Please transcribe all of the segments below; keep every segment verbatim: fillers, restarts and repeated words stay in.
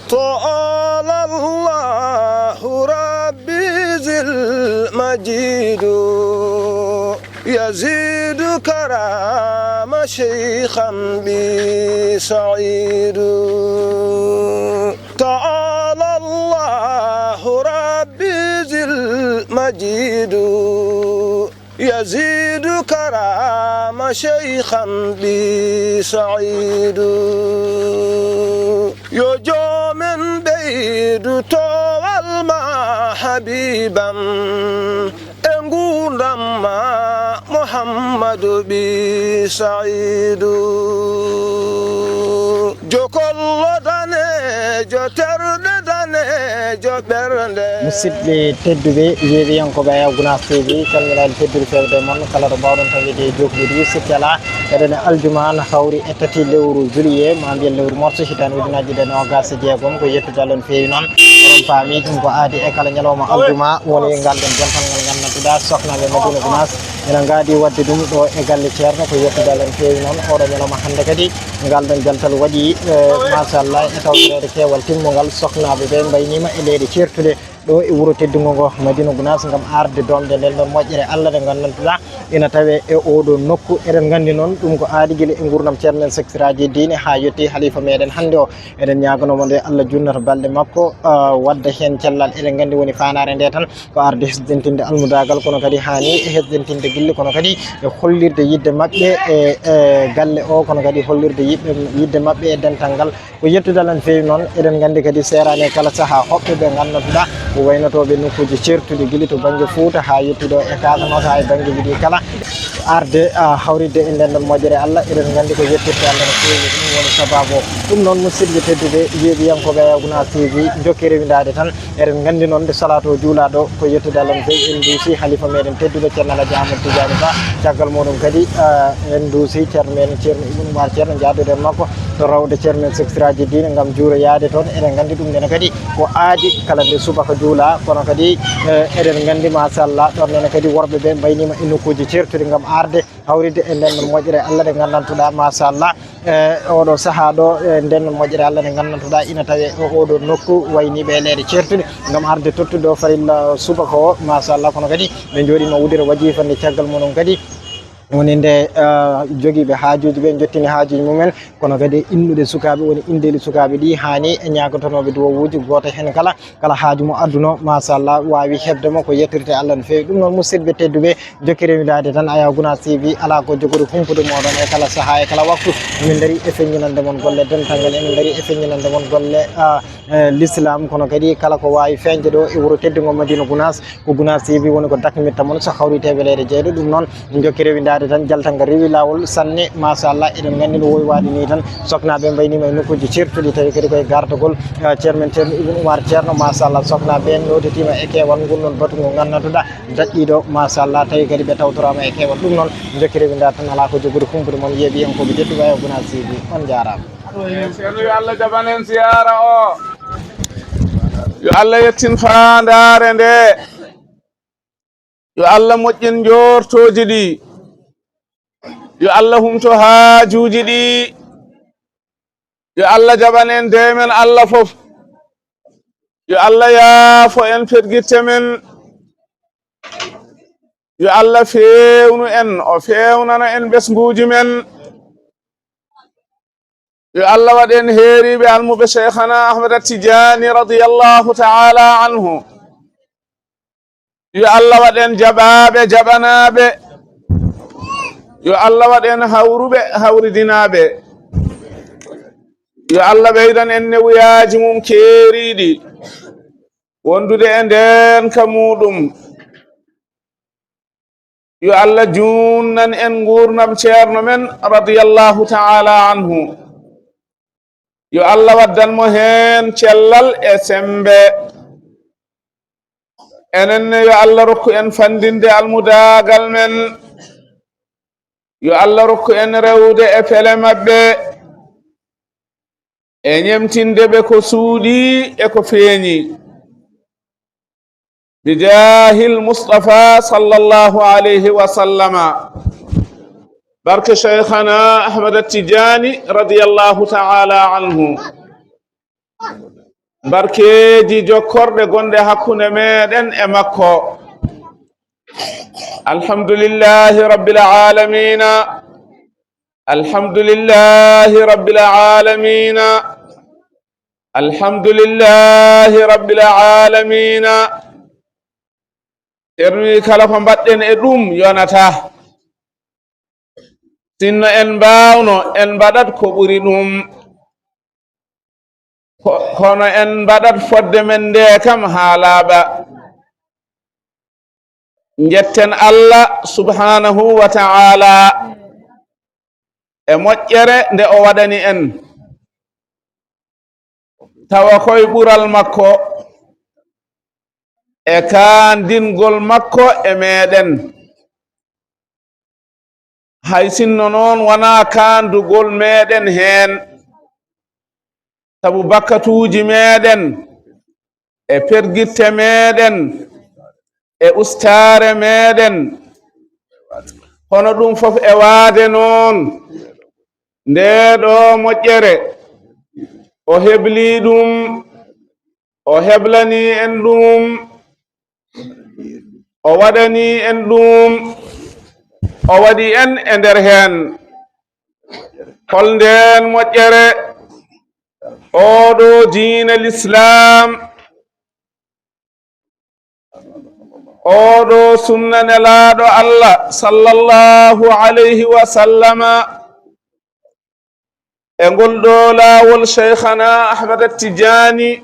تعالى الله ربي ذي المجيد، يزيد كرام شيخا بي سعيد. تعالى الله ربي ذي المجيد، يزيد كرام شيخا بي سعيد. Yo joomen ɓeydu toowal ma habiban, e nguurndam ma Muhammadu bi Saidu. Jokollo daneejo, terɗe daneejo, ɓernde. Musidɓe tedduɓe, yeeɓiyankooɓe Ayaw Gunaas T V, calminaali teddude feewde mon, kala to mbaawɗon taweede e jookli ɗi, sikki alaa, eɗen e aljuma, na hawri e tati lewru juillet, maa mbiyen lewru morso, hitaande ujunnaaji ɗiɗi e noogaas e jeegom. Ko yettude Allah no feewi noon. Oɗon paami ɗum ko aadi e kala ñalawma aljuma woni ngal ɗon jantal ngal nganndantuɗaa soknaaɓe Madina Gunaas ina ngaadi waɗde ɗum ɗo e galle Ceerno. Ko yettude Allah no feewi noon, oɗo ñalawma hannde kadi ngal ɗon jantal waɗi, eh, machallah, e tawtoreede keewal timmungal soknaaɓe ɓe mbayniima e leyɗe ceertuɗe ɗo e wuro teddungo ngo Madina Gunaas ngam arde doomde nden ɗon moƴƴere Allah nde nganndantuɗaa ina tawee e oɗo nokku. Eɗen nganndi noon ɗum ko aadi gila e nguurndam Ceerno men, sektiraaji diine haa yettii halifa meɗen hannde o. Eɗen ñaaganoo mo nde Allah junnata balɗe makko, ah, wadda heen cellal. Eɗen nganndi woni faandaare nde tan ko arde hesɗintinde almudaagal, kono kadi haani e hesɗintinde gille, kono kadi e hollirde yiɗde maɓɓe e, e galle o, kono kadi hollirde yiɗɓe, yiɗde maɓɓe e dental ngal. Ko yettude Allah no feewi noon, eɗen nganndi kadi seeraani e kala sahaa hoɓɓe ɓe nganndantuɗaa ko waynotooɓe nokkuuji ceertuɗi, gila to bannge Fuuta haa yettii ɗo e Casamance, haa e banngeeji ɗi kala. Arde, ah, hawritde e nden ɗon moƴƴere Allah, eɗen nganndi ko yettirde Allah no feewi, ɗum woni sabaabu o. Ɗum noon, musidɓe tedduɓe, yeeɓiyankooɓe Ayaw Gunaas T V, njokkee rewindaade tan. Eɗen nganndi noon nde salaatu o juulaa ɗo, ko yettude Allah no feewi, en nduusii halifa meɗen tedduɗo Ceerno Alhaji Amadou Tidiani Ba, caggal muɗum kadi, ah, en nduusii ceerno meɗen Ceerno Ibn Umar Ceerno, njahduɗen makko to rawde Ceerno men, sektiraaji diine ngam juuroyaade toon. Eɗen nganndi ɗum ndene kadi ko aadi kala nde subaka juulaa, kono kadi, eh, eɗen nganndi machallah ɗon ndene kadi worɓe ɓe mbayniima e nokkuuji ceertuɗi ngam arde hawritde e nden ɗon moƴƴere Allah nde nganndantuɗaa machallah, eh, oɗo sahaa ɗo, eh, nden ɗon moƴƴere Allah nde nganndantuɗaa ina tawee e oɗo nokku wayniiɓe e leyɗe ceertuɗe ngam arde tottude o farilla subaka o machallah, kono kadi ɓe njooɗiima wudere wajifa nde caggal muɗum kadi woni nde, eh, jogiiɓe haajuuji ɓe njottini haajuuji mumen, kono kadi innude sukaaɓe woni indeeli sukaaɓe ɗi haani e ñaagotonooɓe duwawuuji, gooto heen kala, kala haaju mo adduno, machallah, waawi heɓde mo, ko yettirte Allah no feewi. Ɗum noon, musidɓe tedduɓe, njokkee rewindaade tan Ayaw Gunaas T V, alaa ko jogori humpude mooɗon e kala sahaa, e kala waktu. Emin ndarii e feññinande mon golle dental ngal, emin ndarii e feññinande mon golle, ah, eh, l'islam, kono kadi kala ko waawi feeñde ɗo e wuro teddungo Madina Gunaas, ko Gunaas T V woni ko dakmitta mon, so hawriteeɓe leyɗe jeeɗo. Ɗum noon, njokkee rewindaade tan, jaltal ngal rewi laawol sanne, machallah, eɗen nganndi no wowi waade ni tan. Soknaaɓe mbayniima e nokkuuji ceertuɗi, tawi kadi koye gardagol, eh, Ceerno men Ceerno Ibn Umar Ceerno, machallah, soknaaɓe ɓe nootitiima e keewal ngol ɗon batu ngo nganndantuɗaa daɗɗiiɗo, machallah, tawi kadi ɓe tawtoraama e keewal. Ɗum noon, njokkee rewindaade tan, alaa ko jogori humpude mon, yeeɓiyankooɓe tedduɓe Ayaw Gunaas T V, on njaaraama. Eh, Ceerno, yo Allah jaɓan en siyaara o. Yo Allah yettin faandaare nde. Yo Allah moƴƴin njoortooji ɗi. Yo Allah humto haajuuji ɗi. Yo Allah jaɓan en deemen Allah fof. Yo Allah yaafo en fetgitte men. Yo Allah feewnu en, o feewnana en ɓesnguuji men. Yo Allah waɗ en heeriiɓe almuɓe Cheikhana Ahmad Tijani radiyallahu ta'ala anhu. Yo Allah waɗ en jaɓaaɓe, jaɓanaaɓe. Yo Allah waɗ en hawruɓe, hawridinaaɓe. Yo Allah ɓeydan en newuyaaji mum keeriiɗi, wondude e ndeenka muuɗum. Yo Allah juunnan en nguurndam Ceerno men, radiyallahu ta'ala anhu. Yo Allah waddan mo heen cellal e semmbe. Enen ne, yo Allah rokku en fanndinde almudaagal men. Yo Allah rokku en rewde e pele maɓɓe, e ñemtinde ɓe ko suuɗii e ko feeñi. Bi jaahil Mustafa sallallahu alayhi wa sallama. Barke Cheikhana Ahmad Tijani radiyallahu ta'ala anhu. barkeeji jokkorɗe gonɗe hakkunde meɗen e makko. Alhamdulillahi rabbil aalamiina. Alhamdulillahi rabbil aalamiina. Alhamdulillahi rabbil aalamiina. Ceerno wi, kala ko mbaɗɗen e ɗum yonataa. Sinno en mbaawno, en mbaɗat ko ɓuri ɗum. Ko-, kono en mbaɗat fodde men nde kam haa laaɓa. Njetten Allah subhaanahu wa ta'ala e moƴƴere nde o waɗani en. Tawa koy ɓural makko e kaandingol makko e meɗen. Hay sinno noon wonaa kaandugol meɗen heen, sabu bakkatuuji meɗen, e pergitte meɗen, e ustaare meɗen. Kono ɗum fof e waade noon, ndee ɗoo moƴƴere, o hebli ɗum, o heblani en ɗum, o waɗani en ɗum, o waɗi en e nder heen. Hol ndeen moƴƴere? Oo ɗoo diine Lislaam, oo ɗoo sunna Nelaaɗo Allah, sallallahu alayhi wa sallama, e ngol ɗoo laawol Shaykhana Ahmad At-Tijaani,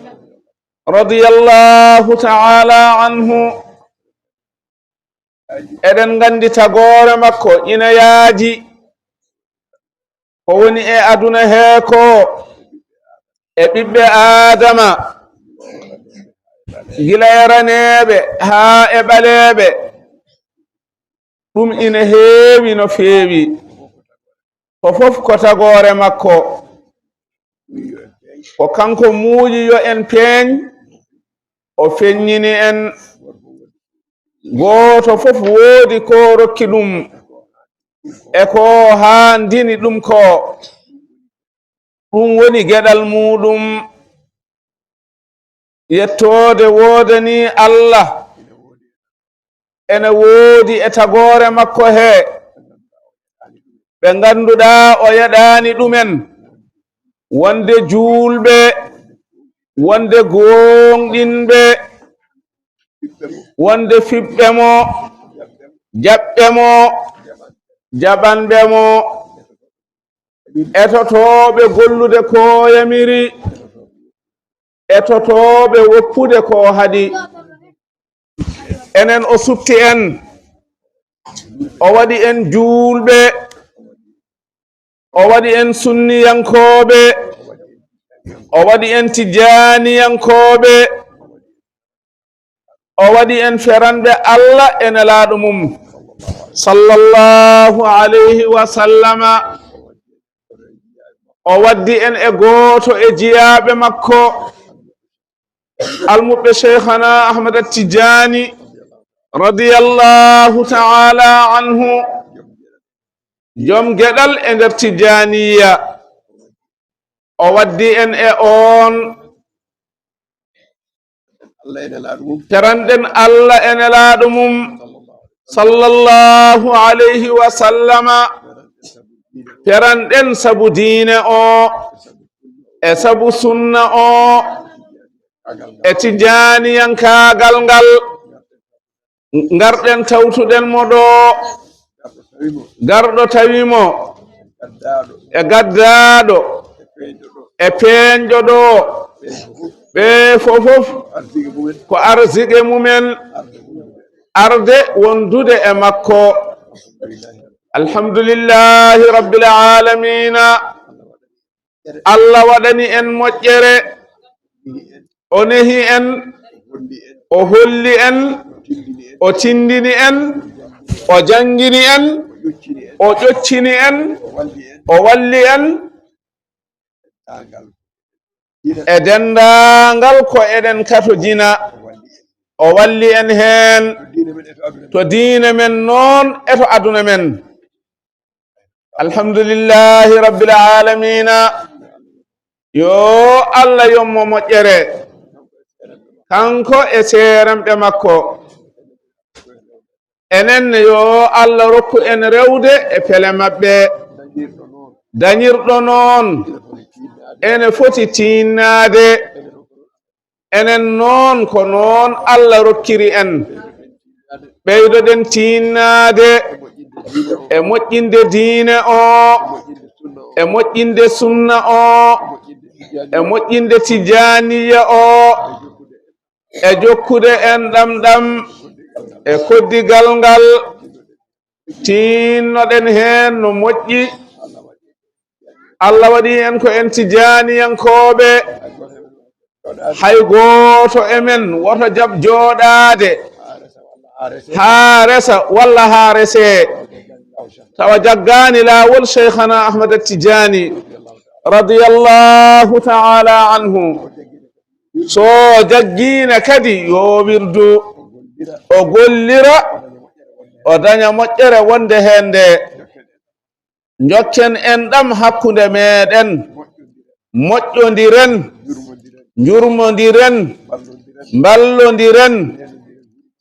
radiyallahu ta'ala anhu, eɗen nganndi tagoore makko ina yaaji. Ko woni e aduna hee koo, e ɓiɓɓe Aadama, gila e raneeɓe haa e ɓaleeɓe, ɗum ina heewi no feewi. Ko fof ko tagoore makko. Ko kanko muuyi yo en peeñ, o feññini en. Gooto fof woodi ko rokki ɗum, e ko haandini ɗum ko. Ɗum woni geɗal muuɗum. Yettoode woodanii Allah. Ene woodi e tagoore makko he ɓe ngannduɗaa o yeɗaani ɗumen, wonde juulɓe, wonde gooŋɗinɓe, wonde fiɓɓe mo, jaɓɓe mo, jaɓanɓe mo, etotooɓe gollude ko yamiri, etotooɓe woppude ko haɗi. Enen o suɓti en, o waɗi en juulɓe, o waɗi en sunniyankooɓe, o waɗi en tijaaniyankooɓe, o waɗi en feranɓe Allah e Nelaaɗo mum, sallallahu alayhi wa sallama. O waddi en e gooto e jiyaaɓe makko, almuɓɓe Shaykhana Ahmad At-Tijaani, radiyallahu ta'ala anhu, jom geɗal e nder Tijaaniya. O waddi en e oon. Teranɗen Allah e Nelaaɗo mum, sallallahu alayhi wa sallama. Teranɗen sabu diine o, e sabu sunna o, e tijaaniyankaagal ngal. Ngarɗen tawtuɗen mo ɗo, garɗo tawi mo e gaddaaɗo, e peeñɗo ɗo, ɓe fof fof ko arsike mumen arde wondude e makko. Alhamdulillahi rabbil aalamiina. Allah waɗani en moƴƴere, o nehi en, o holli en, o tindini en, o janngini en, o ƴoccini en, o walli en e denndaangal ko eɗen katojina, o walli en heen to diine men noon e to aduna men. Alhamdulillahi rabbil aalamiina. Yo Allah yommo moƴƴere. kanko e seerenɓe makko. Enen ne, yo Allah rokku en rewde e pele maɓɓe. Dañirɗo noon, ene foti tiinnaade. Enen noon, ko noon Allah rokkiri en. Ɓeydoɗen tiinnaade e moƴƴinde diine o, e moƴƴinde sunna o, e moƴƴinde tijaniya o, e jokkude en ɗam ɗam e koddigal ngal. Tiinnoɗen heen no moƴƴi. Allah waɗi en ko en tijaniyankooɓe. Hay gooto e men woto jaɓ jooɗaade haa resa walla haa resee, tawa jaggaani laawol Cheikhana Ahmad Tijani radiyallahu ta'ala anhu. So jaggiino kadi, yo wirdu, o gollira, o daña moƴƴere wonde heen nde. Njokken en ɗam hakkunde meɗen, moƴƴondiren, njurmondiren, mballondiren,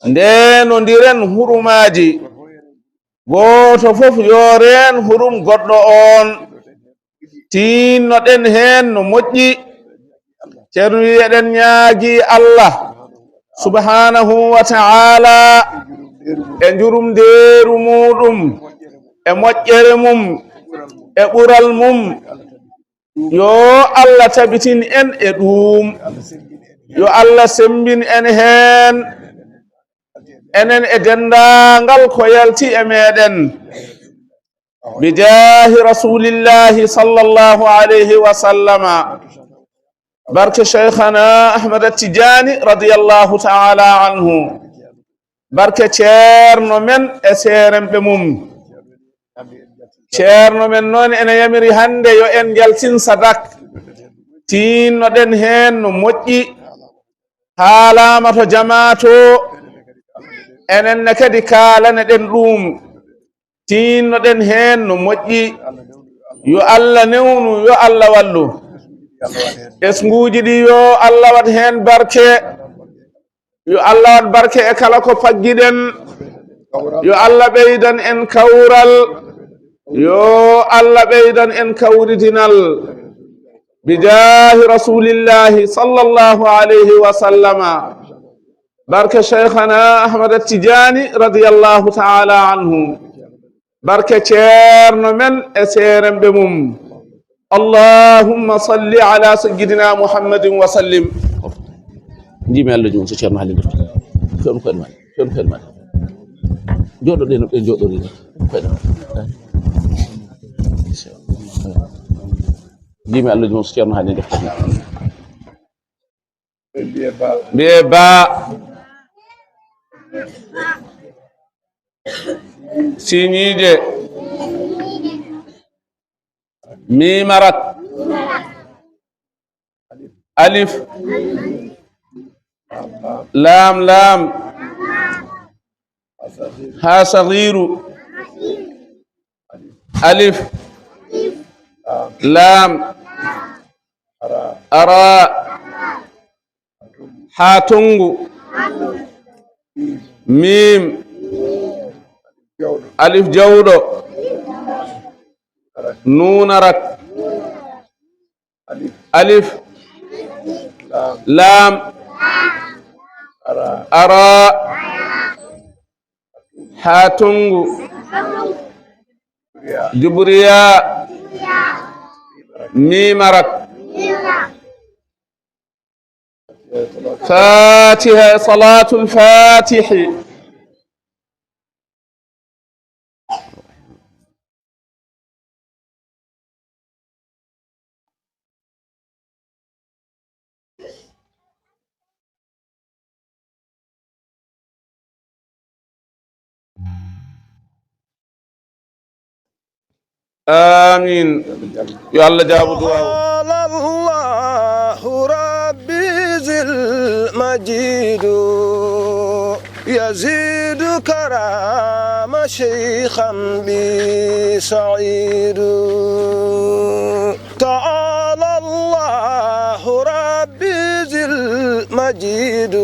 ndeenondiren hurumaaji. Gooto fof yo reen hurum goɗɗo oon. Tiinnoɗen heen no moƴƴi. Ceerno wi eɗen ñaagi Allah subhanahu wa ta'ala e njurumdeeru muuɗum, e moƴƴere mum, e ɓural mum. Yo Allah tabitin en e ɗuum. Yo Allah semmbin en heen, enen e denndaangal ko yalti e meɗen. Bijaahi Rasulillahi sallallahu alayhi wa sallama. Barke Cheikhana Ahmad Tijani radiyallahu ta'ala anhu. Barke ceerno men e seerenɓe mum. Ceerno men noon ene yamiri hannde yo en njaltin sadak. Tiinnoɗen heen no moƴƴi. Haalaama to jamaa to, enen ne kadi kaalaneɗen ɗuum. Tiinnoɗen heen no moƴƴi. Yo Allah newnu, yo Allah wallu. Ɓesnguuji ɗi yo Allah waɗ heen barke. Yo Allah waɗ barke e kala ko paggiɗen. Yo Allah ɓeydan en kawral. Yo Allah ɓeydan en kawridinal. Bijaahi Rasulillahi sallallahu alayhi wa sallama. Barke Cheikhana Ahmad Tijani radiyallahu ta'ala anhu. Barke ceerno men e seerenɓe mum. Allahumma salli ala sayyidina Muhammadin wa sallim. Njiimi Allah jum so ceerno haalde. Feewnu koyɗe ma. Feewnu koyɗe ma. Jooɗoɗen no ɓe jooɗori. Koyɗe ma. Njiimi Allah jum so ceerno haalde. Mbiyee baa. Siiñiije. Miim arat. Alif. Laam, laam. Haa sagiiru. Alif. Laam. Araa. Haa tonngu. Miim. Alif jawɗo. Nuun arat. Alif. Laam. Araa. Haa tonngu. Jubriya. Miim arat. Fatiha, salaatul faatihi. Amin. Yo Allah jaabu duwaawu. قال الله ربي ذي المجيد يزيد كرام شيخا بي سعيد. تعالى الله ربي ذي الم مجيد.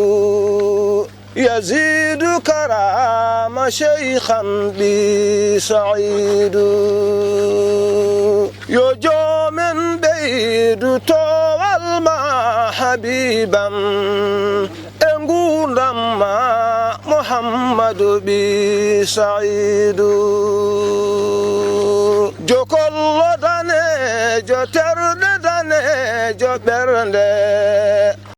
يزيد كرام شيخا بي سعيد. Yo joomen ɓeydu toowal ma habiiban e nguurndam ma Muhammadu ɓii Sa'iidu. Jokollo daneejo ter